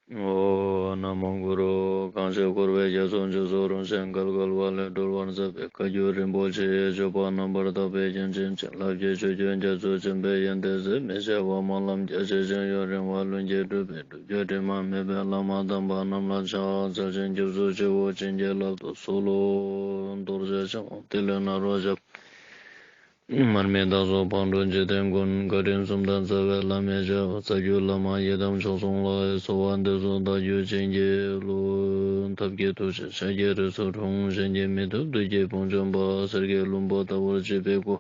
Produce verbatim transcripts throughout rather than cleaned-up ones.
ཨོཾ། ན་མོ་གུ་རུ། གང་ཞིག་འཁོར་བའི་རྒྱ་མཚོ་འཇིགས་སུ་རུང་ཞིང་བརྒལ་དཀའ་བ་ལས་སྒྲོལ་བར་མཛད་པའི་བཀའ་བརྒྱུད་རིན་པོ་ཆེའི་སྤྱོད་པ་རྣམ་པར་དག་པའི་རྒྱན་ཅན་བྱིན་རླབས་ཀྱི་ཆུ་རྒྱུན་རྒྱ་མཚོ་ཆེན་པོའི་ཡོན་ཏན་ཟད་མི་ཤེས་པ་སྨོན་ལམ་རྒྱ་ཆེ་ཞིང་ཡུན་རིང་བ་ལྷུན་གྱིས་གྲུབ་པའི་སྒྲུབ་བརྒྱུད་དྲི་མ་མེད་པའི་བླ་མ་དམ་པ་རྣམས་ལ་ཕྱག་འཚལ་ཞིང་སྐྱབས་སུ་མཆིའོ། བྱིན་གྱིས་བརླབ་ཏུ་གསོལ་ལོ། རྡོ་རྗེ་འཆང་ཏི་ལོ་ནཱ་རོ་ཞབས། མར་མི་དྭགས་པོ་ཕག་གྲུ་འཇིག་རྟེན་མགོན། བཀའ་དྲིན་གསུམ་ལྡན་རྩ་བའི་བླ་མའི་ཞབས། རྩ་བརྒྱུད་བླ་མ་ཡི་དམ་མཆོག་གསུམ་ལ། གསོལ་བ་འདེབས་སོ་བདག་རྒྱུད་བྱིན་གྱིས་རློབས། ཐབས་མཁས་ཐུགས་རྗེས་ཤཱཀྱའི་རིགས་སུ་འཁྲུངས། གཞན་གྱིས་མི་ཐུབ་བདུད་ཀྱི་དཔུང་འཇོམས་པ། གསེར་གྱི་ལྷུན་པོ་ལྟ་བུར་བརྗིད་པའི་སྐུ།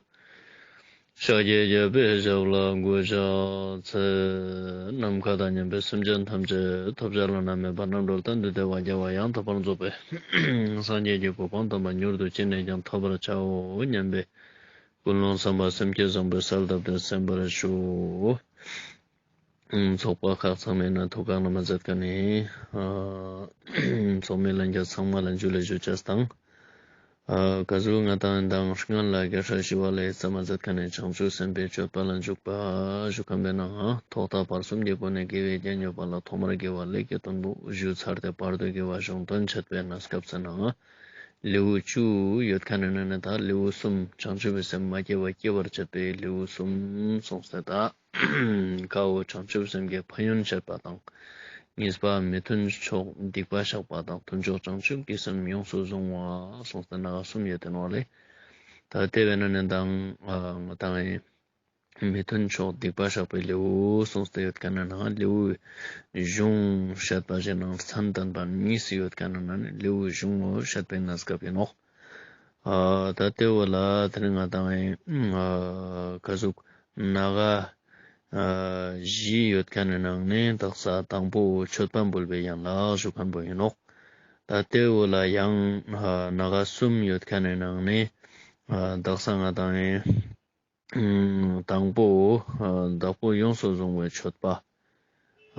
ཤཱཀྱའི་རྒྱལ་པོའི་ཞབས་ལ་གུས་ཕྱག་འཚལ། ནམ་མཁའ་དང་མཉམ་པའི་སེམས་ཅན་ཐམས་ཅད་ཐོབ་བྱ་བླ་ན་མེད་པ་རྣམ་གྲོལ་གཏན་དུ་བདེ་བ་རྒྱལ་བ་ཡང་དག་པར་རྫོགས་པའི་སངས་རྒྱས་ཀྱི་གོ་འཕང་དམ་པ་མྱུར་དུ་ཅི་ནས་ཀྱང་ཐོབ་པར་བྱའོ་སྙམ་པའི་ཀུན་སློང་བསམ་པ་སེམས་བསྐྱེད་བཟང་པོས་གསལ་བཏབ་སྟེ་གསན་པར་ཞུ། ཚོགས་པ་ཁག་ཚང་མའི་ནང་ཐུགས་ཁག་ནང་མ་མཛད་མཁན་ནི་ཚོགས་མི་ལྷན་རྒྱས་ཚང་མ་ལ་འཇུ་ལེ་ཞུ་ཅེས་དང་། ཨ་ག་ཟུག་ང་དང་མདང་སྔན་ལ་རྒྱལ་སྲས་ཞི་བ་ལྷས་མཛད་མཁན་ནི་བྱང་ཆུབ་སེམས་དཔའི་སྤྱོད་པ་ལ་འཇུག་པ་ཞུ་མཁན་པོའི་ནང་ཐོག་མཐའ་བར་གསུམ་གྱི་སྒོ་ནས་དགེ་བའི་རྒྱན་ཡོད་པ་ལ་ཐོག་མར་དགེ་བ་ཀླད་ཀྱི་དོན་པོ་ཞུ་ཚར་ཏེ་བར་དུ་དགེ་བ་གཞུང་དོན་འཆད་པའི་གནས་སྐབས་སུ་ནང་ལེའུ་བཅུ་ཡོད་མཁན་ནི་ནང་ནས་ད་ལེའུ་གསུམ་བྱང་ཆུབ་སེམས་མ་སྐྱེས་པ་སྐྱེ་བར་བྱེད་པའི་ལེའུ་གསུམ་གསུངས་ཏེ་ད། ཀ་བོ་བྱང་ཆུབ་སེམས་ཀྱི་ཕན་ཡོན་བཤད་པ་དང་། གཉིས་པ་མི་མཐུན་ཕྱོགས་སྡིག་པ་བཤགས་པ་དང་། མཐུན་ཕྱོགས་བྱང་ཆུབ་ཀྱི་སེམས་ཡོངས་སུ་བཟུང་བ་གསུངས་ཏེ་ནང་གསུམ་ཡོད་དེ་ནོག་ལེ། ད་དེ་བས་ན་ནི་མདང་ང་དང་མི་མཐུན་ཕྱོགས་སྡིག་པ་བཤགས་པའི་ལེའུ་གསུངས་ཏེ་ཡོད་མཁན་ནི་ནང་ལེའུ་གཞུང་བཤད་པ་ཞིག་ནང་མཚན་བསྟན་པ་གཉིས་སུ་ཡོད་མཁན་ནི་ནང་ལེའུ་གཞུང་བོ་བཤད་པའི་གནས་སྐབས་ཡིན་ནོག། ཨ་ད་དེ་བོ་ལ་དེ་ནི་ང་དང་ཨ་ག་ཟུག་ནང་ཨ་བཞི་ཡོད་མཁན་ནི་ནང་ནས་དག་ས་དང་པོ་མཆོད་པ་འབུལ་བའི་ཡན་ལག་ཞུ་མཁན་པོ་ཡིན་ནོག། ད་དེ་བོ་ལ་ཡང་ཨ་ནང་གསུམ་ཡོད་མཁན་ནི་ནང་ནས་ཨ་དག་ས་ང་དང་ཨ་དང་པོ་ཨ་བདག་པོས་ཡོངས་སུ་བཟུང་བའི་མཆོད་པ།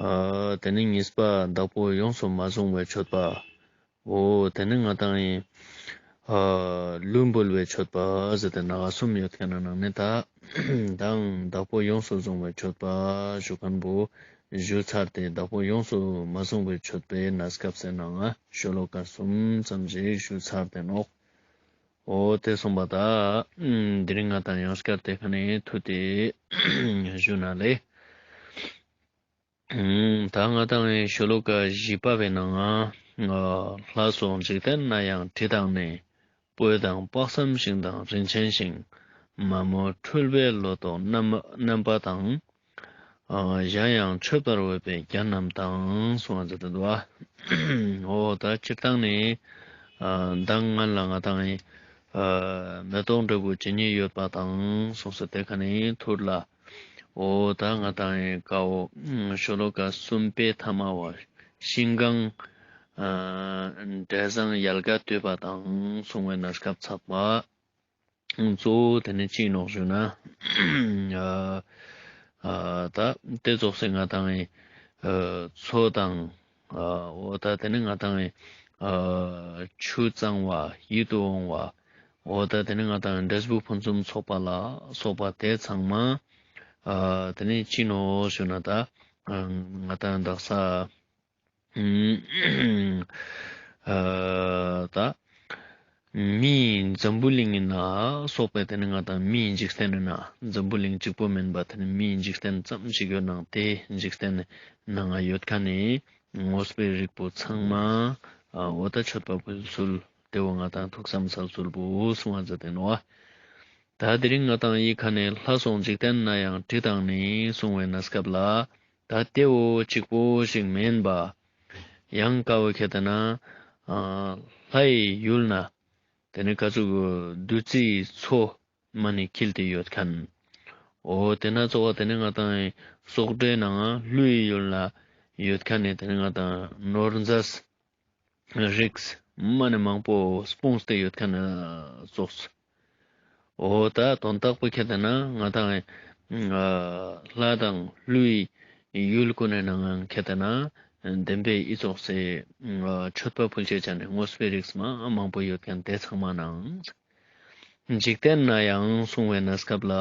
ཨ་དེ་ནི་གཉིས་པ་བདག་པོས་ཡོངས་སུ་མ་བཟུང་བའི་མཆོད་པ། འོ་དེ་ནི་ང་དང་ཨིན། ཨ་ལུས་འབུལ་བའི་མཆོད་པ་ཟེར་ཏེ་ནང་གསུམ་ཡོད་མཁན་ནི་ནང་ནས་ད་མདང་བདག་པོས་ཡོངས་སུ་བཟུང་བའི་མཆོད་པ་ཞུ་མཁན་པོ་ཞུ་ཚར་ཏེ་བདག་པོས་ཡོངས་སུ་མ་བཟུང་བའི་མཆོད་པའི་གནས་སྐབས་སུ་ནང་ཤོ་ལོ་ཀ་གསུམ་ཙམ་ཞིག་ཞུ་ཚར་ཏེ་ནོག། འོ་དེ་སོང་པ་ད་དེ་རིང་ང་དང་ཡང་སྐྱར་དེ་ཁ་ནས་ཐུག་སྟེ་ཞུ་ན་ལེ། ད་ང་དང་ངི་ཤོ་ལོ་ཀ་བཞི་པ་བའི་ནང་ང་། ལྷ་སོགས་འཇིག་རྟེན་ན་ཡང་དྲི་དང་ནི། སྤོས་དང་དཔག་བསམ་ཤིང་དང་རིན་ཆེན་ཤིང་། མ་རྨོས་འཁྲུལ་པའི་ལོ་ཏོག་རྣམ་པ་དང་། གཞན་ཡང་མཆོད་པར་འོས་པའི་རྒྱན་རྣམས་དང་། གསུངས་པ་མཛད་དེ་འདུག་པ། འོ་ད་སྤྱིར་བཏང་ནི་མདང་སྔན་ལ་ང་དང་ངི་མེ་ཏོག་འབྲས་བུ་ཇི་སྙེད་ཡོད་པ་དང་གསུངས་སོ། དེ་ཁ་ནས་ཐུར་ལ། འོ་ད་ང་དང་ངི་ཀ་བོ་ཤོ་ལོ་ཀ་གསུམ་པའི་ཐ་མ་བ་ཤིང་གང་འབྲས་བཟང་ཡལ་ག་དུད་པ་དང་གསུངས་པའི་གནས་སྐབས་ཚགས་པ། གཙོ་བོ་དེ་ནི་ཅི་ནོག་ཞུ་ན། ཨ་ཨ་ད་དེ་ཙོགས་སེ་ང་དང་ངི་ཨ་མཚོ་དང་ཨ་འོ་ད་དེ་ནི་ང་དང་ངི་ཨ་ཆུ་གཙང་བ་ཡིད་དུ་འོང་བ། འོ་ད་དེ་ནི་ང་དང་ངི་འབྲས་བུ་ཕུན་སུམ་ཚོགས་པ་ལ་སོགས་པ་དེ་ཚང་མ་ཨ་དེ་ནི་ཅི་ནོག་ཞུ་ན་ད་ཨ་ང་དང་ངི་དག་ས་ཨ་ད་མིའི་འཛམ་བུ་གླིང་ན་སོགས་པའི་དེ་ནི་ང་དང་མིའི་འཇིག་རྟེན་ན་འཛམ་བུ་གླིང་གཅིག་པོ་མིན་པ་དེ་ནི་མིའི་འཇིག་རྟེན་ཙམ་ཞིག་ཡོད་ནང་དེ་འཇིག་རྟེན་ནང་ཡོད་མཁན་ནི་དངོས་པོའི་རིགས་པོ་ཚང་མ་འོ་ད་མཆོད་པ་ཕུལ་ཚུལ་དེ་བོ་ང་དང་ཐུགས་བསམ་ཚལ་ཚུལ་བོ་གསུང་བ་མཛད་དེ་ནོག། ད་དེ་རིང་ང་དང་ངི་ཁ་ནས་ལྷ་སོགས་འཇིག་རྟེན་ན་ཡང་དྲི་དང་ནི་གསུང་བའི་གནས་སྐབས་ལ། ད་དེ་བོ་གཅིག་པོ་ཞིག་མེན་པ། ཡང་ཀ་བོ་ཁྱེར་ཏེ་ན་ཨ་ལྷའི་ཡུལ་ན་དེ་ནི་ག་ཟུག་བདུད་རྩིའི་མཚོ་མ་ནི་འཁྱིལ་ཏེ་ཡོད་མཁན། འོ་དེ་ན་གཙོ་བོ་དེ་ནི་ང་དང་ངི་སོག་སྒྲའི་ནང་ཀླུའི་ཡུལ་ན་ཡོད་མཁན་ནི་དེ་ནི་ང་དང་ངི་ནོར་རྫས་རིགས་མ་ནི་མང་པོ་སྤུངས་ཏེ་ཡོད་མཁན་ཙོགས། འོ་ད་དོན་དག་པོ་ཁྱེར་ཏེ་ན་ང་དང་ངི་ལྷ་དང་ཀླུའི་ཡུལ་ཀུན་ནི་ནང་ཁྱེར་ཏེ་ན་བདེན་པའི་ཨི་ཙོགས་སེ་མཆོད་པ་ཕུལ་ཅེས་ཅན་ནི་དངོས་པོའི་རིགས་མ་མང་པོ་ཡོད་མཁན་དེ་ཚང་མ་ནང་འཇིག་རྟེན་ན་ཡང་གསུང་བའི་གནས་སྐབས་ལ།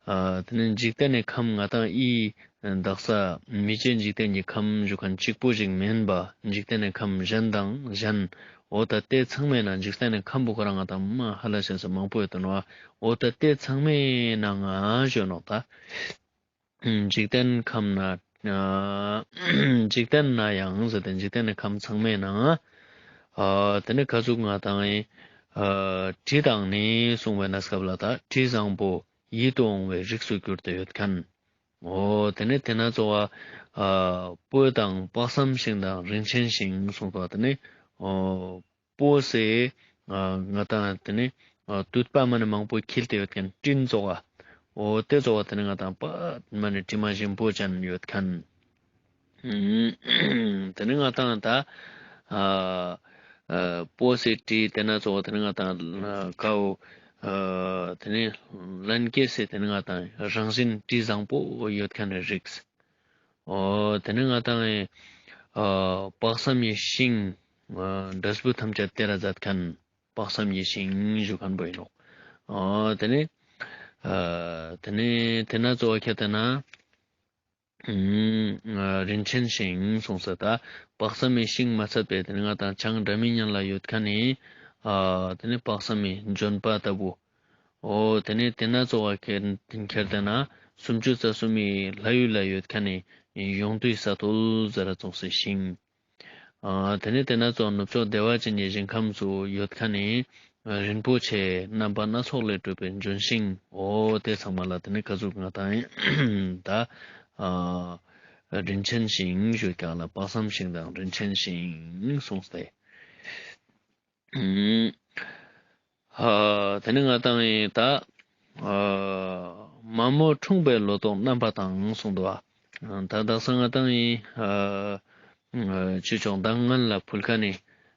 ཨ་དེ་ནེ་འཇིག་རྟེན་ནི་ཁམས་ང་དང་ཨི་དག་ས་མི་མཇེད་འཇིག་རྟེན་གྱི་ཁམས་ཞུ་ཁན་གཅིག་པོ་ཞིག་མན་པ་འཇིག་རྟེན་ནི་ཁམས་གཞན་དང་གཞན། འོ་ད་དེ་ཚང་མའི་ནང་འཇིག་རྟེན་ནི་ཁམས་པོ་ཁོ་རང་ང་དང་མ་ཧ་ལ་ཤེས་ས་མང་པོ་ཡོད་དོ་ནོ། འོ་ད་དེ་ཚང་མའི་ནང་ང་ཞུ་ནོག་ད། འཇིག་རྟེན་ཁམས་ན་ཨ་འཇིག་རྟེན་ན་ཡང་ཟེར་ཏེ་འཇིག་རྟེན་ནི་ཁམས་ཚང་མའི་ནང་ཨ་དེ་ནེ་ག་ཟུག་ང་དང་ཨི་ཨ་དྲི་དང་ནི་གསུངས་པའི་གནས་སྐབས་ལ་ད་དྲི་བཟང་པོ་ཡིད་དུ་འོང་བའི་རིགས་སུ་གྱུར་ཏེ་ཡོད་ཁན། འོ་དེ་ནེ་དེ་ན་ཙོགས་པ་ཨ་སྤོས་དང་དཔག་བསམ་ཤིང་དང་རིན་ཆེན་ཤིང་གསུངས་པ་དེ་ནེ་འོ་སྤོས་སི་ཨ་ང་དང་དེ་ནེ་ཨ་དུད་པ་མ་ནེ་མང་པོ་འཁྱིལ་ཏེ་ཡོད་ཁན་སྤྲིན་ཙོགས་པ། འོ་དེ་ཙོགས་པ་དེ་ནེ་ང་དང་པ་མ་ནེ་དྲི་མ་ཞིམ་པོ་ཅན་ཡོད་ཁན། དེ་ནེ་ང་དང་ད་ཨ་ཨ་སྤོས་སི་དྲི་དེ་ན་ཙོགས་པ་དེ་ནེ་ང་དང་ཨ་ཀའོ་ཨ་དེ་ནེ་ལན་སྐྱེས་སི་དེ་ནེ་ང་དང་རང་བཞིན་དྲི་བཟང་པོ་ཡོད་ཁན་ནི་རིགས། འོ་དེ་ནེ་ང་དང་ཨ་དཔག་བསམ་གྱི་ཤིང་ཨ་འབྲས་བུ་ཐམས་ཅད་སྟེར་ར་མཛད་ཁན་དཔག་བསམ་གྱི་ཤིང་ཞུ་ཁན་པོ་ཡིན་ནོག། འོ་དེ་ནེ་ཨ་དེ་ནེ་དེ་ན་ཙོགས་པ་ཁྱེར་ཏེ་ན་ཨ་རིན་ཆེན་ཤིང་གསུངས་ས་ད་དཔག་བསམ་གྱི་ཤིང་མ་ཚད་པའི་དེ་ནེ་ང་དང་བྱང་སྒྲ་མི་སྙན་ལ་ཡོད་ཁན་ནི་ཨ་དེ་ནེ་དཔག་བསམ་གྱི་ལྗོན་པ་ལྟ་བུ། འོ་དེ་ནེ་དེ་ན་ཙོགས་པ་ཁྱེར་ཁྱེར་ཏེ་ན་སུམ་ཅུ་རྩ་གསུམ་མི་ལྷ་ཡུལ་ལ་ཡོད་ཁན་ནི་ཡོངས་འདུའི་ས་བརྟོལ་ཟེར་ར་ཙོགས་སི་ཤིང་། ཨ་དེ་ནེ་དེ་ན་ཙོགས་ནུབ་ཕྱོགས་བདེ་བ་ཅན་གྱི་ཞིང་ཁམས་སུ་ཡོད་ཁན་ནི་རིན་པོ་ཆེ་རྣམ་པ་སྣ་ཚོགས་ལས་གྲུབ་པའི་ལྗོན་ཤིང་། འོ་དེ་ཚང་མ་ལ་དེ་ནེ་ག་ཟུག་ང་དང་ད་ཨ་རིན་ཆེན་ཤིང་ཞུ་ཁན་ལ་དཔག་བསམ་ཤིང་དང་རིན་ཆེན་ཤིང་གསུངས་ཏེ། ཨ་དེ་ནེ་ང་དང་ད་ཨ་མ་རྨོས་འཁྲུངས་པའི་ལོ་ཏོག་རྣམ་པ་དང་གསུངས་འདུག་པ། ད་དག་ས་ང་དང་ཨི་ཨ་ཆོས་ཕྱོགས་མདང་སྔོན་ལ་ཕུལ་ཁན་ནི་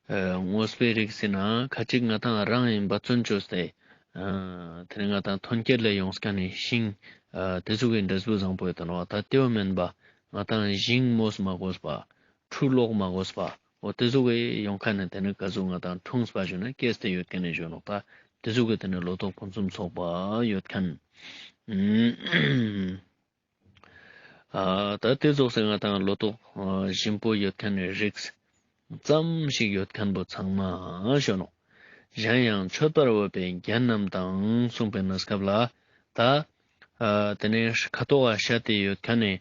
ཨ་དངོས་པོའི་རིགས་ཟེར་ན་ཁ་ཅིག་ང་དང་རང་ཨི་འབད་བརྩོན་བཅོས་ཏེ་ཨ་དེ་ནེ་ང་དང་ཐོན་སྐྱེད་ལ་ཡོང་ཁན་ནི་ཤིང་ཨ་དེ་ཙོགས་སི་འབྲས་བུ་བཟང་པོ་ཡོད་དོ་ནོ། ད་དེ་བོ་མན་པ་ང་དང་ཞིང་རྨོས་མ་དགོས་པ། ཁྲུ་ལོག་མ་དགོས་པ། འོ་དེ་ཙོགས་སི་ཡོང་ཁན་ནི་དེ་ནེ་ག་ཟུག་ང་དང་འཁྲུངས་པ་ཞུ་ན་སྐྱེས་ཏེ་ཡོད་ཁན་ནི་ཞུ་ནོག་ད། དེ་ཙོགས་སི་དེ་ནེ་ལོ་ཏོག་ཕུན་སུམ་ཚོགས་པ་ཡོད་ཁན། ཨ་ད་དེ་ཙོགས་སི་ང་དང་ལོ་ཏོག་ཨ་ཞིམ་པོ་ཡོད་ཁན་ནི་རིགས་ཙམ་ཞིག་ཡོད་ཁན་པོ་ཚང་མ་ཞུ་ནོག། གཞན་ཡང་མཆོད་པར་འོས་པའི་རྒྱན་རྣམས་དང་གསུངས་པའི་གནས་སྐབས་ལ་ད་ཨ་དེ་ནེ་ཁ་ཐོག་ག་བཤད་དེ་ཡོད་ཁན་ནི་ཨ་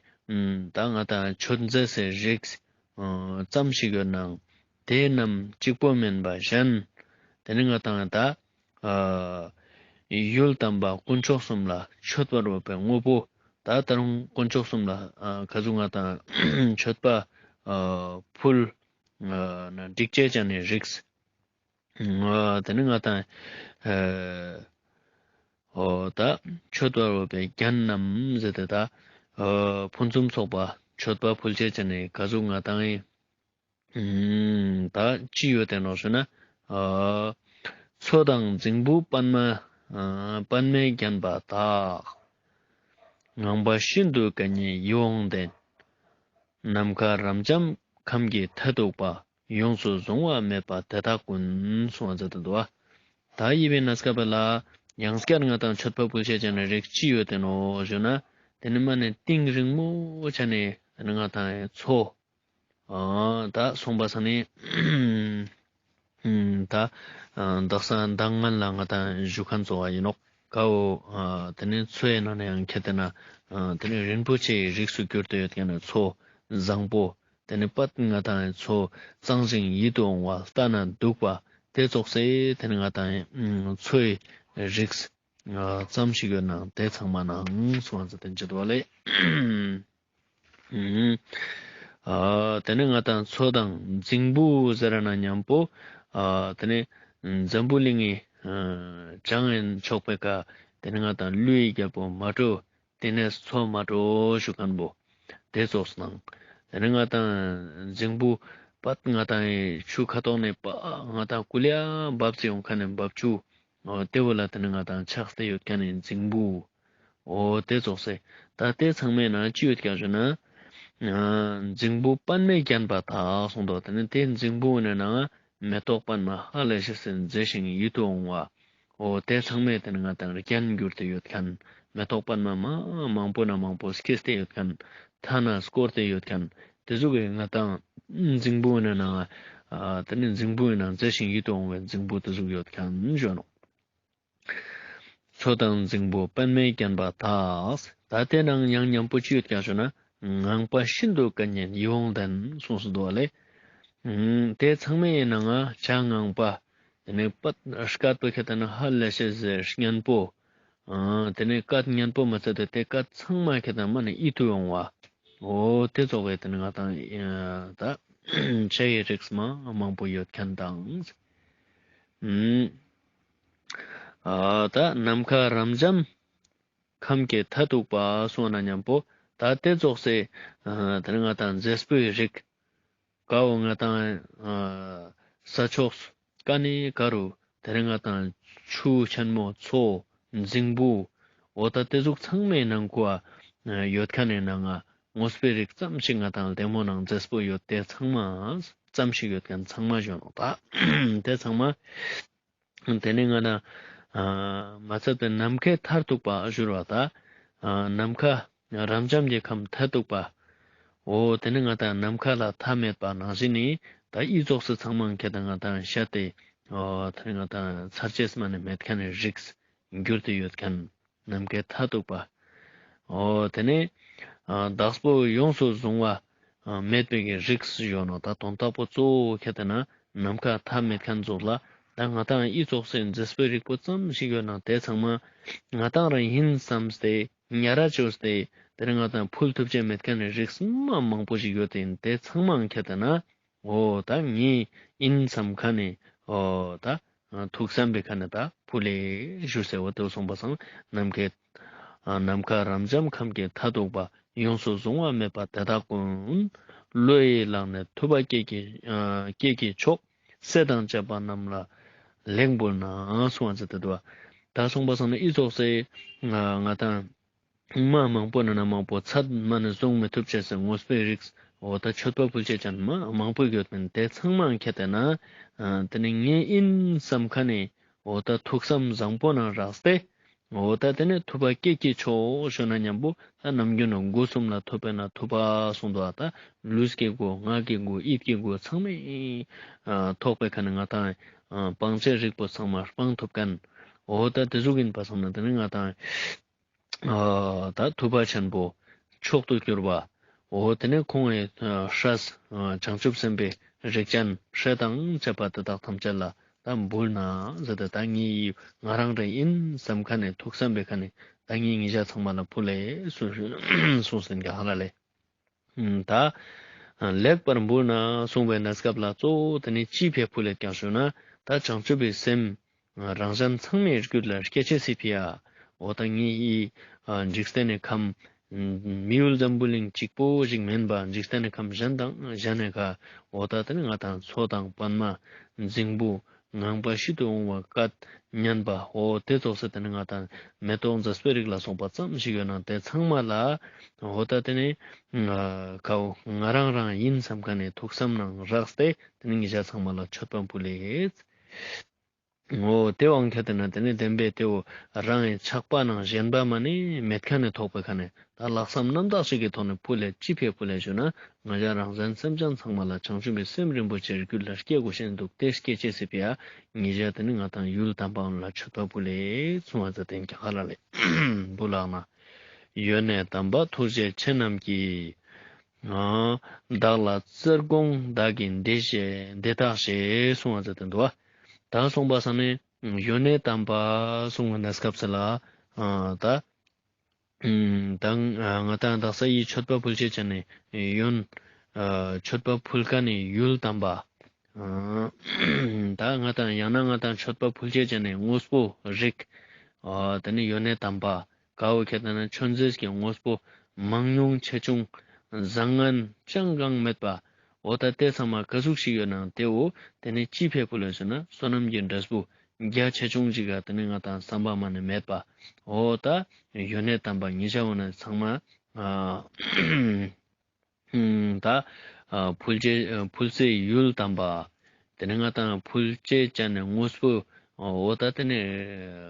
ད་ང་དང་མཆོད་རྫས་སི་རིགས་ཨ་ཙམ་ཞིག་ཡོད་ནའང་དེ་རྣམས་གཅིག་པོ་མན་པ་གཞན། དེ་ནེ་ང་དང་ད་ཨ་ཡུལ་དམ་པ་དཀོན་མཆོག་གསུམ་ལ་མཆོད་པར་འོས་པའི་དངོས་པོ། ད་ད་རུང་དཀོན་མཆོག་གསུམ་ལ་ཨ་ག་ཟུག་ང་དང་མཆོད་པ་ཨ་ཕུལ་ཨ་ན་འགྲིག་ཅེས་ཅན་ནི་རིགས། ཨ་དེ་ནེ་ང་དང་ཨ་འོ་ད་མཆོད་པར་འོས་པའི་རྒྱན་རྣམས་ཟེར་ཏེ་ད་ཨ་ཕུན་སུམ་ཚོགས་པ་མཆོད་པ་ཕུལ་ཅེས་ཅན་ནི་ག་ཟུག་ང་དང་ཨི་ཨ་ད་ཅི་ཡོད་དེ་ནོག་ཟེར་ན། ཨ་མཚོ་དང་རྫིང་བུ་པདྨ་ཨ་པདྨས་བརྒྱན་པ་དག། ངང་པ་ཤིན་ཏུ་དགའ་བརྙེས་ཡིད་འོང་ལྡན། ནམ་མཁའ་རབ་འབྱམས་ཁམས་ཀྱི་མཐས་གཏུགས་པ། ཡོངས་སུ་བཟུང་བ་མེད་པ་དེ་དག་ཀུན། གསུངས་པ་མཛད་དེ་འདུག་པ། ད་ཡིན་པའི་གནས་སྐབས་ལ་ཡང་སྐྱར་ང་དང་མཆོད་པ་ཕུལ་ཅེས་ཅན་ནི་རིགས་ཅི་ཡོད་དེ་ནོག་ཞུ་ན། དེ་ནེ་མ་ནེ་གཏིང་རིང་མོ་ཆ་ནེ་དེ་ནེ་ང་དང་མཚོ། ཨ་ད་གསུངས་པ་ས་ནི་ཨ་ད་ཨ་དག་ས་མདང་སྔོན་ལ་ང་དང་ཞུ་ཁན་ཙོགས་པ་ཡིན་ནོག་ཀའོ། ཨ་དེ་ནེ་མཚོའི་ནང་ནེ་ཡང་ཁྱེར་ཏེ་ན་ཨ་དེ་ནེ་རིན་པོ་ཆེའི་རིགས་སུ་གྱུར་ཏེ་ཡོད་ཁན་ནི་མཚོ་བཟང་པོ། དེ་ནེ་པད་ང་དང་མཚོ་གཙང་ཞིང་ཡིད་དུ་འོང་བ་ལྟ་ན་སྡུག་པ་དེ་ཙོགས་སི་དེ་ནེ་ང་དང་མཚོའི་རིགས་ཨ་ཙམ་ཞིག་ཡོད་ནའང་དེ་ཚང་མ་ནང་གསུངས་པ་མཛད་དེ་འདུག་པ་ལེ། ཨ་དེ་ནེ་ང་དང་མཚོ་དང་རྫིང་བུ་ཟེར་ན་མཉམ་པོ་ཨ་དེ་ནེ་འཛམ་བུ་གླིང་ངི་ཨ་བྱང་ཕྱོགས་པའི་ཀ་དེ་ནེ་ང་དང་ཀླུའི་རྒྱལ་པོ་མ་དྲོས། དེ་ནེ་མཚོ་མ་དྲོས་ཞུ་ཁན་པོ་དེ་ཙོགས་སི་ནང་། དེ་ནེ་ང་དང་རྫིང་བུ་པད་ང་དང་ཆུ་ཁ་ཐོག་ནེ་པ་ང་དང་ཀུ་ལེ་འབབ་སྟེ་ཡོང་ཁན་ནི་འབབ་ཆུ། འོ་དེ་བོ་ལ་དེ་ནེ་ང་དང་ཆགས་ཏེ་ཡོད་ཁན་ནི་རྫིང་བུ། འོ་དེ་ཙོགས་སི། ད་དེ་ཚང་མའི་ནང་ཅི་ཡོད་ཀྱག་ཞུ་ན། ཨ་རྫིང་བུ་པདྨས་བརྒྱན་པ་དག་གསུངས་འདུག་དེ་ནེ་དེ་རྫིང་བུ་ནི་ནང་མེ་ཏོག་པདྨ་ཧ་ལས་ཤེས་སི་མཛེས་ཤིང་ཡིད་དུ་འོང་བ། འོ་དེ་ཚང་མའི་དེ་ནེ་ང་དང་རྒྱན་གྱུར་ཏེ་ཡོད་ཁན་ མེ་ཏོག་པདྨ་མ་མང་པོ་ན་མང་པོ་སྐྱེས་ཏེ་ཡོད་ཁན། མཐའ་ན་སྐོར་ཏེ་ཡོད་ཁན། ཏེ་ཟུག་གི་ང་དང་རྫིང་བུ་ཨིན་ན་ནང་ང་ཏེ་ནེ་རྫིང་བུ་ཨིན་ན་མཛེས་ཤིང་ཡིད་དུ་འོང་བའི་རྫིང་བུ་ཏེ་ཟུག་ཡོད་ཁན་ཞུ་ནོག། མཚོ་དང་རྫིང་བུ་པདྨས་བརྒྱན་པ་དག། ད་ཏེ་ནང་ཡང་ཉམ་པོ་ཅི་ཡོད་ཀྱག་ཞུ་ན། ངང་པ་ཤིན་ཏུ་སྐད་སྙན་ཡིད་འོང་ལྡན་གསུངས་སུ་འདུག་པ་ལེ། ཏེ་ཚང་མའི་ནང་ང་བྱ་ངང་པ། ཏེ་ནེ་པད་སྐད་པོ་ཁྱད་ཏེ་ན་ཧ་ལས་ཤེས་སྙན་པོ། ཏེ་ནེ་སྐད་སྙན་པོ་མ་ཚད་དེ་ཏེ་སྐད་ཚང་མ་ཁྱད་ཏེ་ན་མ་ནེ་ཡིད་དུ་འོང་བ། འོ་ཏེ་ཙོགས་པའི་ཏེ་ནེ་ང་དང་ད་བྱ་ཡི་རིགས་མ་མང་པོ་ཡོད་ཁན་དང་། ཨ་ད་ནམ་མཁའ་རབ་འབྱམས་ཁམས་ཀྱི་མཐས་གཏུགས་པ་གསུངས་ན་ཉམ་པོ་ད་ཏེ་ཙོགས་སེ་ཨ་ཏེ་ནེ་ང་དང་མཛེས་པོའི་རིགས་ཀ་བོ་ང་དང་ཨ་ས་ཕྱོགས་ཀ་ནེ་ཀ་རུ་ཏེ་ནེ་ང་དང་ཆུ་ཆེན་མོ་མཚོ་རྫིང་བུ་འོ་ད་ཏེ་ཟུག་ཚང་མའི་ནང་ཁུ་ཨ་ཡོད་ཁན་ནི་ནང་ང་དངོས་པོའི་རིགས་ཙམ་ཞིག་ང་དང་ལྡེ་མོ་ནང་མཛེས་པོ་ཡོད་ཏེ་ཚང་མ་ཙམ་ཞིག་ཡོད་ཁན་ཚང་མ་ཞུ་ནོག་ད། ཏེ་ཚང་མ་ཏེ་ནེ་ང་དང་ཨ་མ་ཚད་པའི་ནམ་མཁའི་མཐར་ཐུག་པ་ཞུ་བ་ད་ཨ་ནམ་མཁའ་རབ་འབྱམས་ཀྱི་ཁམས་མཐར་ཐུག་པ། འོ་ཏེ་ནེ་ང་དང་ནམ་མཁའ་ལ་མཐའ་མེད་པ་ནང་བཞིན་ནི་ད་ཨི་ཙོགས་སེ་ཚང་མ་ཁྱད་ཏེ་ན་ང་དང་ཤད་དེ་འོ་ཏེ་ནེ་ང་དང་ཚར་ཅེས་མ་ནེ་མེད་ཁན་ནི་རིགས་གྱུར་ཏེ་ཡོད་ཁན། ནམ་མཁའི་མཐས་གཏུགས་པ། འོ་ཏེ་ནེ་ཨ་བདག་པོ་ཡོངས་སུ་བཟུང་བ་ཨ་མེད་པའི་གི་རིགས་ཡོད་ནོག་ད། དོན་དག་པོ་གཙོ་བོ་ཁྱད་ཏེ་ན་ནམ་མཁའ་མཐའ་མེད་ཁན་ཙོགས་ལ་ད་ང་དང་ཨི་ཙོགས་སེ་མཛེས་པོའི་རིགས་པོ་ཙམ་ཞིག་ཡོད་ན་ཏེ་ཚང་མ་ང་དང་རང་ཨིན་སམ་སྟེ་ཉ་ར་ཅོས་ཏེ་ཏེ་ནེ་ང་དང་ཕུལ་ཐུབ་ཅེས་མེད་ཁན་ནི་རིགས་མ་མང་པོ་ཞིག་ཡོད་ཏེ་ཨིན། ཏེ་ཚང་མ་ཁྱད་ཏེ་ན་འོ་ད་ངའི་ཨིན་སམ་ཁན་ནི་འོ་ད་ཐུགས་བསམ་པའི་ཁ་ནེ་ད་ཕུལ་ལེ་ཞུ་ཟེར་བ་ཏེ་གསུངས་པ་སང་ནམ་མཁའི་ནམ་མཁའ་རབ་འབྱམས་ཁམས་ཀྱི་མཐས་གཏུགས་པ། ཡོངས་སུ་བཟུང་བ་མེད་པ་དེ་དག་ཀུན། བློ་ཡིས་བླངས་ནས་ཐུབ་པ་སྐྱེས་ཀྱི་སྐྱེས་ཀྱི་མཆོག་སྲས་དང་བཅས་པ་རྣམས་ལ་ལེགས་འབུལ་ན་གསུངས་པ་ཟེར་ཏེ་འདུག་པ། ད་གསུངས་པ་སང་ནི་ཨི་ཙོགས་སེ་ང་དང་མ་མང་པོ་ན་ན་མང་པོ་ཚད་མ་ནེ་བཟུང་མི་ཐུབ་ཅེས་སི་དངོས་པོའི་རིགས་འོ་ད་མཆོད་པ་ཕུལ་ཅེས་ཅན་མ་མང་པོ་ཡོད་མེན། ཏེ་ཚང་མ་ཁྱད་ཏེ་ན་ཨ་ཏེ་ནེ་ངའི་ཨིན་སམ་ཁན་ནི་འོ་ད་ཐུགས་བསམ་བཟང་པོ་ནང་རགས་ཏེ་འོ་ད་ཏེ་ནེ་ཐུབ་པ་སྐྱེས་ཀྱི་མཆོག་ཞུ་ན་ཉམ་པོ་ད་ནམ་རྒྱུན་ནོ་སྒོ་གསུམ་ལ་ཐོབ་པས་ན་ཐུབ་པ་གསུངས་འདུག་པ། ད་ལུས་ཀྱི་སྒོ་ངག་གི་སྒོ་ཡིད་ཀྱི་སྒོ་ཚང་མའི་ཨ་ཐོག་པའི་ཁ་ནེ་ང་དང་ཨ་སྤང་བྱའི་རིགས་པོ་ཚང་མ་སྤང་ཐུབ་ཁན་འོ་ད་ཏེ་ཟུག་ཨིན་པ་སང་ན་ཏེ་ནེ་ང་དང་ཨ་ད་ཐུབ་པ་ཆེན་པོ་མཆོག་ཏུ་གྱུར་པ། འོ་ཏེ་ནེ་ཁོང་ངི་ཨ་སྲས་ཨ་བྱང་ཆུབ་སེམས་དཔའི་རིགས་ཅན་སྲས་དང་བཅས་པ་དེ་དག་ཐམས་ཅད་ལ་ད་འབུལ་ན་ཟེར་ཏེ་ད་ངའི་ང་རང་རེ་ཨིན་སམ་ཁན་ནི་ཐུགས་བསམ་པའི་ཁ་ནེ་ད་ངའི་ཉེ་ཞ་ཚང་མ་ལ་ཕུལ་ལེ་གསུངས་ཏེ་ཨིན་ཀྱག་ཧ་ལ་ལེ། ད་ལེགས་པར་འབུལ་ན་གསུངས་པའི་གནས་སྐབས་ལ་གཙོ་བོ་ཏེ་ནེ་ཅི་ཕིའ་ཕུལ་ལེ་ཀྱག་ཞུ་ན་ད་བྱང་ཆུབ་པའི་སེམས་རང་གཞན་ཚང་མའི་རྒྱུད་ལ་སྐྱེ་ཅེས་སི་ཕིའ། འོ་ད་ངའི་ཨི་འཇིག་རྟེན་ནི་ཁམས་མི་ཡུལ་འཛམ་བུ་གླིང་གཅིག་པོ་ཞིག་མེན་པ་འཇིག་རྟེན་ནི་ཁམས་གཞན་དང་གཞན་ནི་ཁ་འོ་ད་ཏེ་ནེ་ང་དང་མཚོ་དང་པདྨ་རྫིང་བུ་ངང་པ་ཤིན་ཏུ་འོང་བ་སྐད་སྙན་པ་འོ་ཏེ་ཙོགས་སེ་ཏེ་ནེ་ང་དང་མེ་ཏོག་མཛེས་པོའི་རིགས་ལ་སོགས་པ་ཙམ་ཞིག་ཡོད་ན་ཏེ་ཚང་མ་ལ་འོ་ད་ཏེ་ནེ་ང་ཁའོ་ང་རང་རང་ཨིན་སམ་ཁན་ནི་ཐུགས་བསམ་ནང་རགས་ཏེ་ཏེ་ནེ་ཉེ་ཞ་ཚང་མ་ལ་མཆོད་པ་ཕུལ་ལེ། འོ་ཏེ་བོ་ཁྱད་ཏེ་ན་ཏེ་ནེ་བདེན་པའི་ཏེ་བོ་རང་ངི་ཆགས་པ་ནང་ཞེན་པ་མ་ནེ་མེད་ཁན་ནི་ཐོག་པའི་ཁ་ནེ་ད་ལྷག་བསམ་རྣམ་དག་ཅིག་གི་ཐོག་ནེ་ཕུལ་ལེ་ཅི་ཕིའ་ཕུལ་ལེ་ཞུ་ན་ང་ཞ་རང་གཞན་སེམས་ཅན་ཚང་མ་ལ་བྱང་ཆུབ་པའི་སེམས་རིན་པོ་ཆེ་རྒྱུད་ལ་སྐྱེ་དགོས་ཤེས་འདུག་ཏེ་སྐྱེ་ཅེས་སི་ཕིའ་ཉེ་ཞ་ཏེ་ནེ་ང་དང་ཡུལ་དམ་པའང་ལ་མཆོད་པ་ཕུལ་ལེ་གསུངས་པ་ཟེར་ཏེ་ཨིན་ཀྱག་ཧ་ལ་ལེ། འབུལ་ལགས་ན། ཡོན་གནས་དམ་པ་ཐུགས་རྗེ་ཆེ་རྣམས་ཀྱིས། ཨ་བདག་ལ་བརྩེར་དགོངས་བདག་གིས་འདི་བཞེས་འདི་དག་བཞེས་གསུངས་པ་ཟེར་ཏེ་འདུག་པ། ད་གསུངས་པ་སང་ནི་ཡོན་གནས་དམ་པ་གསུངས་པའི་གནས་སྐབས་སུ་ལ་ཨ་ད་ཨ་ད་ང་དང་དག་ས་ཡི་མཆོད་པ་ཕུལ་ཅེས་ཅན་ནི་ཡོན་ཨ་མཆོད་པ་ཕུལ་ཁན་ནི་ཡུལ་དམ་པ། ཨ་ད་ང་དང་ཡང་ན་ང་དང་མཆོད་པ་ཕུལ་ཅེས་ཅན་ནི་དངོས་པོ་རིགས་ཨ་ཏེ་ནེ་ཡོན་གནས་དམ་པ། ཀ་བོ་ཁྱད་ཏེ་ན་མཆོད་རྫས་ཀྱི་དངོས་པོ་མང་ཉུང་ཆེ་ཆུང་བཟང་ངན་ཅང་གང་མེད་པ། འོ་ད་ཏེ་ཚང་མ་ཀ་ཟུག་ཞིག་ཡོད་ནའང་ཏེ་བོ་ཏེ་ནེ་ཅི་ཕིའ་ཕུལ་ལེ་ཟེར་ན་བསོད་ནམས་ཀྱི་འབྲས་བུ་རྒྱ་ཆེ་ཆུང་ཅིག་ག་ཏེ་ནེ་ང་དང་བསམ་པ་མ་ནེ་མེད་པ། འོ་ད་ཡོན་གནས་དམ་པ་ཉེ་ཞ་འོ་ན་ཚང་མ་ཨ་ཨུམ་ད་ཨ་ཕུལ་ཅེས་ཨ་ཕུལ་སའི་ཡུལ་དམ་པ། ཏེ་ནེ་ང་དང་ཕུལ་ཅེས་ཅན་ནི་དངོས་པོ་འོ་ད་ཏེ་ནེ་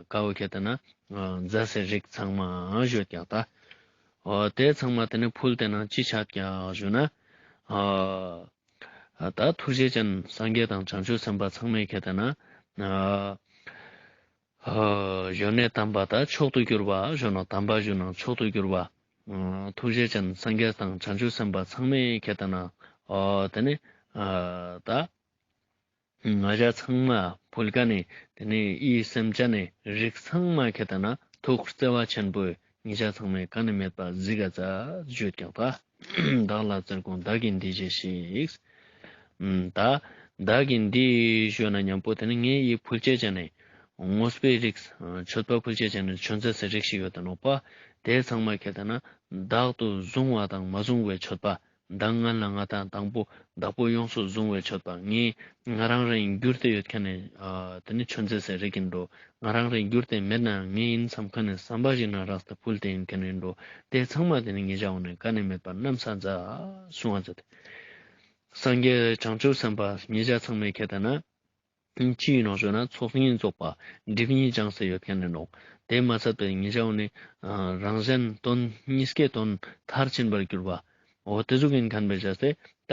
ཀ་བོ་ཁྱད་ཏེ་ན་ མཛད་སའི་རིགས་ཚང་མ་ཞུ་ཀྱག་ད། འོ་དེ་ཚང་མ་དེ་ནི་ཕུལ་ཏེ་ན་ཅི་ཆ་ཀྱག་ཞུ་ན། ཨ་ད་ཐུགས་རྗེ་ཅན་སངས་རྒྱས་དང་བྱང་ཆུབ་སེམས་དཔའ་ཚང་མས་ཁྱེད་ལྟ་ན། ཨ་ཨ་གཞོན་ནུ་དམ་པ་དང་མཆོག་ཏུ་གྱུར་པ་ཞུ་ནོག། དམ་པ་ཞུ་ནོག་མཆོག་ཏུ་གྱུར་པ། ཨ་ཐུགས་རྗེ་ཅན་སངས་རྒྱས་དང་བྱང་ཆུབ་སེམས་དཔའ་ཚང་མས་ཁྱེད་ལྟ་ན། ཨ་དེ་ནི་ཨ་ད་ང་ཞ་ཚང་མ་ཕུལ་ཁན་ནི་དེ་ནི་ཨི་སེམས་ཅན་ནི་རིགས་ཚང་མ་ཁྱེད་ལྟ་ན་ཐུགས་བརྩེ་བ་ཆེན་པོས་ང་ཞ་ཚང་མས་ག་ནི་མེད་པ་གཟིགས་ག་ཙ་ཞུ་ཀྱག་ད། བདག་ལ་བརྩེར་དགོངས་བདག་གིས་འདི་བཞེས་ཤིག། ཨམ་ད་བདག་གིས་འདི་ཞུ་ན་ཉམ་པོ་དེ་ནི་ངའི་ཨི་ཕུལ་ཅེས་ཅན་ནི་དངོས་པོའི་རིགས། མཆོད་པ་ཕུལ་ཅེས་ཅན་ནི་མཆོད་རྫས་སི་རིགས་ཤིག་ཡོད་དེ་ནོག་པ། དེ་ཚང་མ་ཁྱེད་ལྟ་ན་བདག་ཏུ་བཟུང་བ་དང་མ་བཟུང་བའི་མཆོད་པ། བདག་ངན་ལ་ང་དང་དང་པོ་བདག་པོ་ཡོངས་སུ་བཟུང་བའི་མཆོད་པ། ངའི་ང་རང་རང་གྱུར་ཏེ་ཡོད་ཁན་ནི་ཨ་དེ་ནི་མཆོད་རྫས་སི་རིགས་ཨིན་འགྲོ། ང་རང་རང་གྱུར་ཏེ་མེད་ན་ངའི་ཨིན་སམ་ཁན་ནི་སམ་པ་ཞིག་ན་རགས་ཏེ་ཕུལ་ཏེ་ཨིན་ཁན་ནི་ཨིན་འགྲོ། དེ་ཚང་མ་དེ་ནི་ང་ཞའོ་ནི་ག་ནི་མེད་པ་ནམ་ས་ཛ་སུང་བ་ཛད། སངས་རྒྱས་བྱང་ཆུབ་སེམས་དཔའ་ང་ཞ་ཚང་མས་ཁྱེད་ལྟ་ན། ཅི་ཨིན་ནོག་ཞུ་ན་ཚོགས་གཉིས་རྫོགས་པ་སྒྲིབ་གཉིས་སྦྱངས་ཏེ་ཡོད་ཁན་ཨིན་ནོག། དེ་མ་ཚད་པའི་ང་ཞའོ་ནི་ཨ་རང་གཞན་དོན་གཉིས་ཀའི་དོན་མཐར་ཕྱིན་པར་གྱུར་པ། འོ་དེ་ཟུག་ཨིན་ཁན་བེ་ཞག་སྟེ་ད་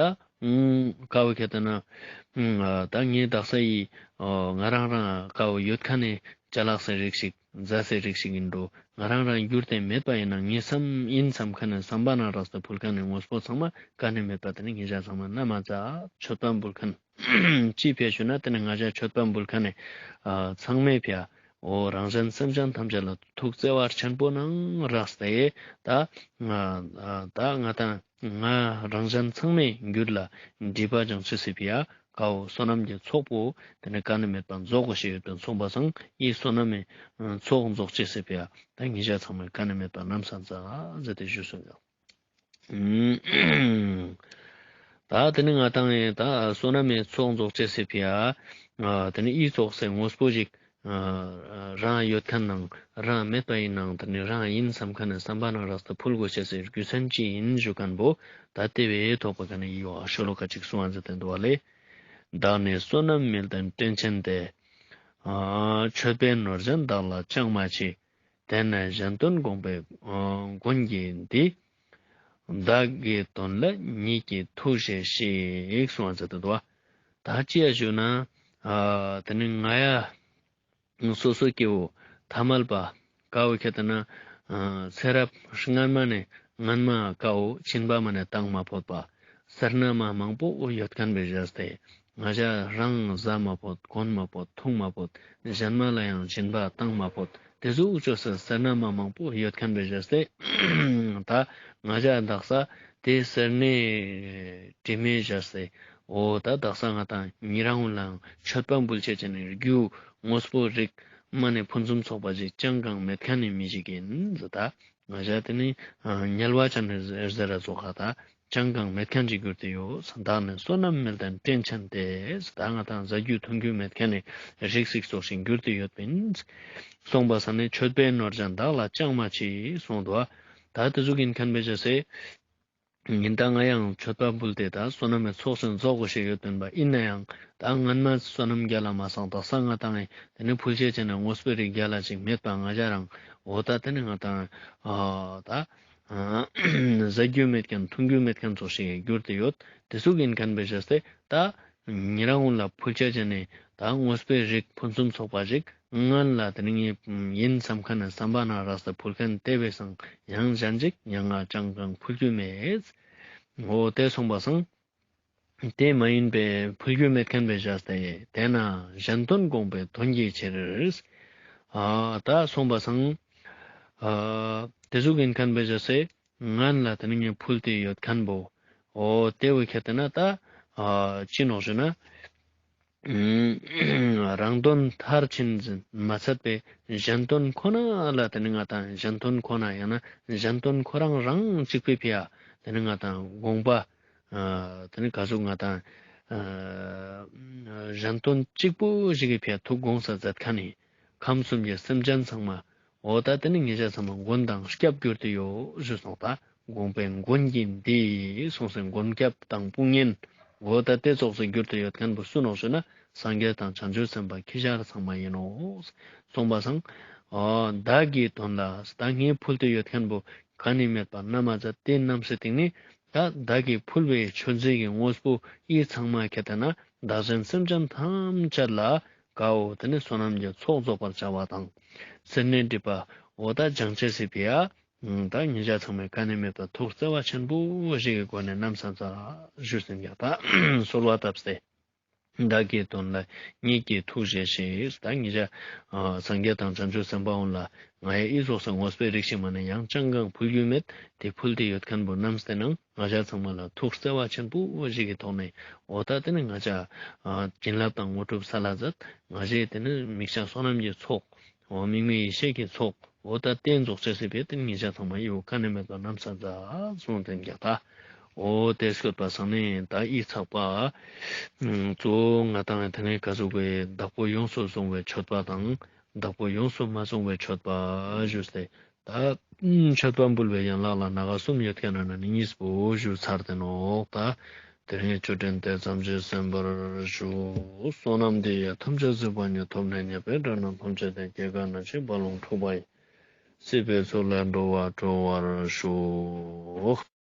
ཀ་བོ་ཁྱེད་ལྟ་ན་ཨ་ད་ངའི་བདག་ས་ཡི་ཨ་ང་རང་རང་ཀ་བོ་ཡོད་ཁན་ནི་ཅ་ལག་སི་རིགས་ཤིག་རྫས་སི་རིགས་ཤིག་ཨིན་འགྲོ། ང་རང་རང་གྱུར་ཏེ་མེད་པ་ཨིན་ན་ངའི་སམ་ཨིན་སམ་ཁན་ནི་སམ་པ་ན་རགས་ཏེ་ཕུལ་ཁན་ནི་དངོས་པོ་ཚང་མ་ག་ནི་མེད་པ་དེ་ནི་ང་ཞ་ཚང་མ་ན་མ་ཛ་མཆོད་པ་འབུལ་ཁན། ཅི་ཕི་ཡ་ཞུ་ན་དེ་ནི་ང་ཞ་མཆོད་པ་འབུལ་ཁན་ནི་ཨ་ཚང་མའི་ཕི་ཡ་འོ་རང་གཞན་སེམས་ཅན་ཐམས་ཅད་ལ་ཐུགས་བརྩེ་བ་ཆེན་པོ་ནང་རགས་ཏེ་ད་ང་ཨ་ད་ང་དང་ང་རང་གཞན་ཚང་མའི་རྒྱུད་ལ་སྒྲིབ་པ་སྦྱང་ཅེས་སི་ཕི་ཡ་ཀ་བོ་བསོད་ནམས་ཀྱི་ཚོགས་པོ་དེ་ནི་ག་ནི་མེད་པ་རྫོགས་དགོས་ཤེས་ཡོད་པའི་མཚོན་པ་སང་ཨི་བསོད་ནམས་མི་ཚོགས་རྫོགས་ཅེས་སི་ཕི་ཡ་ད་ང་ཞ་ཚང་མས་ག་ནི་མེད་པ་ནམ་ས་ཛ་ཛད་དེ་ཞུས་སོང་ཡོད། ད་དེ་ནི་ང་དང་ཡིན་ད་བསོད་ནམས་མི་ཚོགས་རྫོགས་ཅེས་སི་ཕི་ཡ་དེ་ནི་ཨི་ཙོགས་སི་དངོས་པོ་ཞིག་རང་ཡོད་ཁན་ནང་རང་མེད་པ་ཨིན་ནང་དེ་ནི་རང་ཨིན་སམ་ཁན་ནི་སམ་པ་ན་རགས་ཏེ་ཕུལ་དགོས་ཤེས་སི་རྒྱུ་མཚན་ཅི་ཨིན་ཞུ་ཁན་བོ་ད་དེ་བོའི་ཐོག་པ་ཀ་ནི་ཡོ་ཨ་ཤོ་ལོ་ཀ་ཅིག་གསུང་བ་ཛད་དེ་འདུག་བ་ལེ། བདག་ནི་བསོད་ནམས་མི་ལྡན་བཀྲེན་ཆེན་ཏེ། མཆོད་པའི་ནོར་གཞན་བདག་ལ་ཅང་མ་མཆིས། དེས་ན་གཞན་དོན་དགོངས་པའི་མགོན་གྱིས་འདི། བདག་གི་དོན་ལ་ཉིད་ཀྱིས་ཐུགས་བཞེས་ཤིག་གསུང་བ་ཛད་དེ་འདུག་བ། ད་ཅི་ཡ་ཞུ་ན་ཨ་དེ་ནི་ང་ཡ་སོ་སོ་སྐྱེ་བོ་ཐ་མལ་པ་ཀ་བོ་ཁྱེད་ལྟ་ན་ཨ་ཚེ་རབས་སྔན་མ་ནས་སྔན་མ་ཀ་བོ་སྦྱིན་པ་མ་ནས་བཏང་མ་ཕོད་པ་སེར་སྣ་མ་མང་པོ་ཡོད་ཁན་བེ་ཞག་སྟེ་ང་ཞ་རང་ཟ་མ་ཕོད་གོན་མ་ཕོད་འཐུང་མ་ཕོད་གཞན་མ་ལ་ཡང་སྦྱིན་པ་བཏང་མ་ཕོད་དེ་ཟུག་ཅོས་སེ་སེར་སྣ་མ་མང་པོ་ཡོད་ཁན་བེ་ཞག་སྟེ་ད་ང་ཞ་དག་ས་དེ་སེར་སྣའི་དྲི་མས་ཞག་སྟེ་འོ་ད་དག་ས་ང་དང་ཉེ་རང་ངུན་ལའང་མཆོད་པ་འབུལ་ཅེས་ཅན་ནི་རྒྱུ་དངོས་པོ་རིགས་མ་ནི་ཕུན་སུམ་ཚོགས་པ་ཞིག་ཅང་གང་མེད་ཁན་ནི་མི་ཞིག་ཨིན་ཟེར་ད། ང་ཞ་དེ་ནི་ཨ་དམྱལ་བ་ཅན་ནི་ཟེར་ར་ཙོགས་ཁ་ད་ཅང་གང་མེད་ཁན་ཅིག་གྱུར་ཏེ་ཡོད། བདག་ནི་བསོད་ནམས་མི་ལྡན་བཀྲེན་ཆེན་ཏེ། ད་ང་དང་ཟ་རྒྱུ་འཐུང་རྒྱུ་མེད་ཁན་ནི་རིགས་ཤིག་ཙོགས་ཤིག་གྱུར་ཏེ་ཡོད་པིན། གསུངས་པ་སང་ནི་མཆོད་པའི་ནོར་གཞན་བདག་ལ་ཅང་མ་མཆིས་གསུངས་འདུག། ད་དེ་ཟུག་ཨིན་ཁན་བེ་ཞག་སྟེ་ཉིན་ད་ང་ཡང་མཆོད་པ་འབུལ་ཏེ་ད་བསོད་ནམས་མི་ཚོགས་ཤིག་རྫོགས་དགོས་ཤེས་ཡོད་པིན་པ་ཨིན་ན་ཡང་ད་སྔན་མ་བསོད་ནམས་རྒྱལ་ལ་མ་སང་དག་ས་ང་དང་ཨེ་དེ་ནི་ཕུལ་ཅེས་ཅན་ནི་དངོས་པོའི་རིགས་རྒྱལ་ལ་ཅིག་མེད་པ་ང་ཞ་རང་འོ་ད་དེ་ནི་ང་དང་ཨ་ད་ཨ་ཟ་རྒྱུ་མེད་ཁན་འཐུང་རྒྱུ་མེད་ཁན་ཙོགས་ཤིག་གྱུར་ཏེ་ཡོད། དེ་ཟུག་ཨིན་ཁན་བེ་ཞག་སྟེ་ད་ཉེ་རང་ངུན་ལ་ཕུལ་ཅེས་ཅན་ནི་ད་དངོས་པོའི་རིགས་ཕུན་སུམ་ཚོགས་པ་ཞིག་ངན་ལ་དེ་ནི་ངའི་ཨིན་སམ་ཁན་ནི་སམ་པ་ན་རགས་ཏེ་ཕུལ་ཁན་དེ་བེ་སང་ཡང་གཞན་ཅིག་ཡང་ང་ཅང་གང་ཕུལ་རྒྱུ་མེད། འོ་དེ་གསུངས་པ་སང་དེ་མ་ཡིན་པའི་ཕུལ་རྒྱུ་མེད་ཁན་བེ་ཞག་སྟེ་དེས་ན་གཞན་དོན་དགོངས་པའི་དོན་གྱི་ཕྱིར། ཨ་ད་གསུངས་པ་སང་ཨ་དེ་ཟུག་ཨིན་ཁན་བེ་ཞག་སྟེ་ངན་ལ་དེ་ནི་ངས་ཕུལ་ཏེ་ཡོད་ཁན་བོ་འོ་དེ་བོ་ཁྱེད་ལྟ་ན་ད་ཨ་ཅི་ནོག་ཞུ་ན། རང་དོན་མཐར་ཕྱིན་མ་ཚད་པའི་གཞན་དོན་ཁོ་ན་ལ་དེ་ནི་ང་དང་གཞན་དོན་ཁོ་ན་ཡང་ན་གཞན་དོན་ཁོ་རང་རང་གཅིག་པའི་ཕི་ཡ་དེ་ནི་ང་དང་དགོངས་པ་ཨ་དེ་ནི་ག་ཟུག་ང་དང་ཨ་གཞན་དོན་གཅིག་པུ་ཞིག་གི་ཕི་ཡ་ཐུགས་དགོངས་ས་མཛད་ཁན་ནི་ཁམས་གསུམ་གྱི་སེམས་ཅན་ཚང་མ་འོ་ད་དེ་ནི་ང་ཞ་ཚང་མ་མགོན་དང་སྐྱབས་གྱུར་ཏེ་ཡོད་ཞུས་སོང་ད། དགོངས་པའི་མགོན་གྱིས་འདི་གསུངས་སེ་མགོན་སྐྱབས་དང་དཔུང་གཉེན་འོ་ད་དེ་ཙོགས་སེ་གྱུར་ཏེ་ཡོད་ཁན་བོ་སུ་ནོག་ཞུ་ན་སངས་རྒྱས་དང་བྱང་ཆུབ་སེམས་དཔའ་ཁྱེད་ཞ་ཚང་མ་ཨིན་ནོག་གསུངས་པ་སང་ ཨོ་བདག་གི་དོན་ལ་ད་ངས་ཕུལ་ཏེ་ཡོད་མཁན་པོ་ག་ནི་མེད་པ་ན་མ་ཛད་དེ་རྣམས་སེ་སྟེང་ནི་ད་བདག་གིས་ཕུལ་བའི་མཆོད་རྫས་ཀྱི་དངོས་པོ་ཨི་ཚང་མ་ཁྱེད་ད་ན་བདག་གཞན་སེམས་ཅན་ཐམས་ཅད་ལ་གའོ་དེ་ནི་བསོད་ནམས་ཀྱི་ཚོགས་རྫོགས་པར་བྱ་བ་དང་། སེར་སྣའི་སྒྲིབ་པ་འོ་ད་སྦྱང་ཅེས་སི་ཕི་ཡ། ད་ཉེ་ཞ་ཚང་མས་ག་ནི་མེད་པ་ཐུགས་བརྩེ་བ་ཆེན་པོ་ཞིག་གི་སྒོ་ནས་ནམ་སང་ཙ་ཞུས་ཟིན་ཀྱག་ད་གསོལ་བ་བཏབ་སྟེ། བདག་གི་དོན་ལ་ཉིད་ཀྱི་ཐུགས་བཞེས་ཤིག་ད་ཉེ་ཞ་སངས་རྒྱས་དང་བྱང་ཆུབ་སེམས་དཔའ་འོན་ལ་ང་ཡ་ཨི་ཟོག་སེ་དངོས་པོའི་རིགས་ཤིག་མ་ནེ་ཡང་ཅང་གང་ཕུལ་རྒྱུ་མེད། དེ་ཕུལ་ཏེ་ཡོད་མཁན་པོ་རྣམས་ཏེ་ནང་ང་ཞ་ཚང་མ་ལ་ཐུགས་བརྩེ་བ་ཆེན་པོ་ཞིག་གི་ཐོག་ནས་འོ་ད་དེ་ནི་ང་ཞ་བྱིན་རླབས་དང་དངོས་གྲུབ་སལ་ཛད། ང་ཞའི་དེ་ནི་དམིགས་བྱ་བསོད་ནམས་ཀྱི་ཚོགས། འོ་དམིགས་མེད་ཡེ་ཤེས་ཀྱི་ཚོགས། འོ་ད་རྟེན་རྫོགས་ཅེས་སི་ཕི་ཡ་དེ་ནི་ཉེ་ཞ་ཚང་མ་ཡིའོ་ག་ནི་མེད་པ་ནམ་སང་ཙ་གསུངས་ཏེ་ཀྱག་ད། འོ་དེ་སྐྱོད་པ་སང་ནི་ད་ཨི་ཚག་པ། གཙོ་བོ་ང་དང་དེ་ནི་ག་ཟུག་པའི་བདག་པོ་ཡོངས་སུ་བཟུང་བའི་མཆོད་པ་དང་། བདག་པོ་ཡོངས་སུ་མ་བཟུང་བའི་མཆོད་པ་ཞུས་ཏེ། ད་མཆོད་པ་འབུལ་བའི་ཡན་ལག་ལ་སྣ་ཁ་གསུམ་ཡོད་མཁན་ནི་གཉིས་པོ་ཞུ་ཚར་ཏེ་ནོག་ད། དེ་རིང་ཆོས་འབྲེལ་དེ་ཙམ་ཞིག་གསན་པར་ཞུ། བསོད་ནམས་འདི་ཡིས་ཐམས་ཅད་གཟིགས་པ་ཉིད། ཐོབ་ནས་ཉེས་པའི་དགྲ་རྣམས་ཕམ་བྱས་ཏེ། སྐྱེ་རྒ་ན་འཆིའི་རྦ་ཀློང་འཁྲུགས་པ་ཡི། སྲིད་པའི་མཚོ་ལས་འགྲོ་བ་སྒྲོལ་བར་ཤོག།